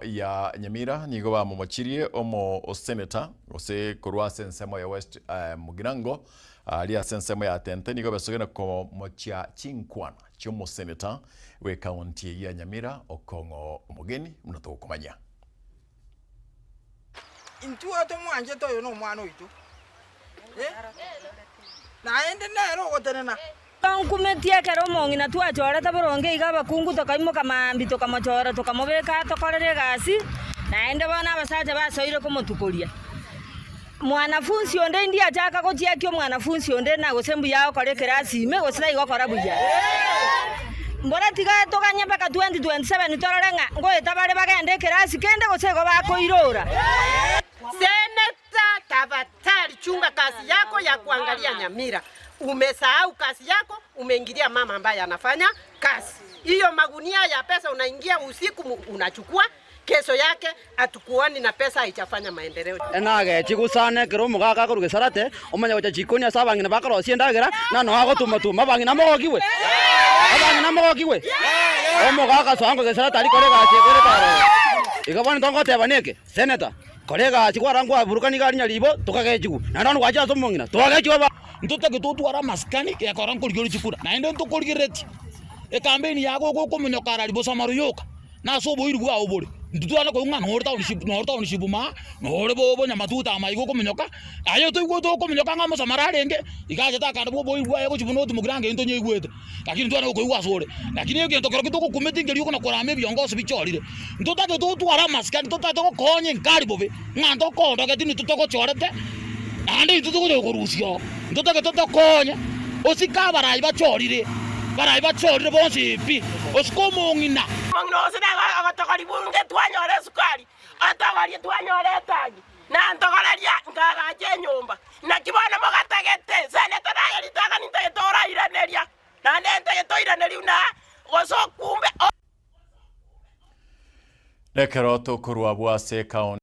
Ya Nyamira nigo bamomochirie omoseneta gose korwa ase ensemo ya West Mugirango aria ase ensemo ya Tente nigo besogene komochia chinkwana chiomoseneta bw'ekaunti eyio ya Nyamira Okong'o Omogeni buna togokomanya. Intwe tomwanchete oyo nomwana oito, naende nere ogotenena. Nkumetie ekero omong'ina twachorete boronge iga abakungu tokaimoka mambia tokamochora tokamobeka atokorere egasi, naende bono abasacha basoire komotukoria. Mwanafunsi onde indiachaka gochiakia omwanafunsi onde na gose mbuya agokora ekerasi ime gose taigokora buya. Mbora tiga toganye mpaka 2027 torore ng'a ngoeta bare bagende ekerasi kende gose igo bakoirora. Seneta tafadhali chunga kazi yako ya kuangalia Nyamira. Umesahau kazi yako, umeingilia mama ambaye anafanya kazi. Hiyo magunia ya pesa unaingia usiku unachukua, kesho yake hatukuoni na pesa haijafanya maendeleo. Enagechi gusana ekero omogaka akorwa gesarate, omanye gocha chikoni ase abang'ina bakorosia endagera, na noe agotuma-tuma abang'ina mogokigwe? Abang'ina mogokigwe? Omogaka asoa ango gesarate aria kore egasi ekorete aroro. Igo bono togoteba neke, Senator, kora egasi kwarora nkwaburukani iga aria nyaribo, tokagechigwa, naende bono gwachia ase omong'ina, twagechigwa aba. Ntotagete totware amasikani gekora nkorigereria chikura, naende ntokorigereretie ekampeni yago ogokomonyoka arari bosa maruyoka. Na ase oboiri bwao bore, intwe twane koigwa ng'a nore township, nore township maa, nore bo bonyamatuta amaiga okominyoka, aye toigwete okominyoka ng'a omosamara arenge, iga achete akande bwa oboiri bwaye gochia buna otimokire ange intwe onyeigwete, lakini ntwane gokoigwa asore. Lakini egento kerokio togokumeti nkeria okona korama ebiongoso bichorire. Ntotagete totware amasikani, totagete gokonya enkari bobe, ng'a ntokoondogeti nintwe togochorete, naende intwe togocha gokorusia oo. Ntotagete tokonye, osike abarai bachorire, barai bachorire bonsi pi, osike omong'ina. Omong'ina gose nigo agotogoria bunge twanyora esukari, otogorie twanyora etangi, na ntogoreria nkaagacha enyomba. Naki bono mogatagete? Senete naye ritang'ani ntagete orairaneria, naende ntagete oiraneria buna gose okumbe. Nekero tokorwa abwo ase ekaunti.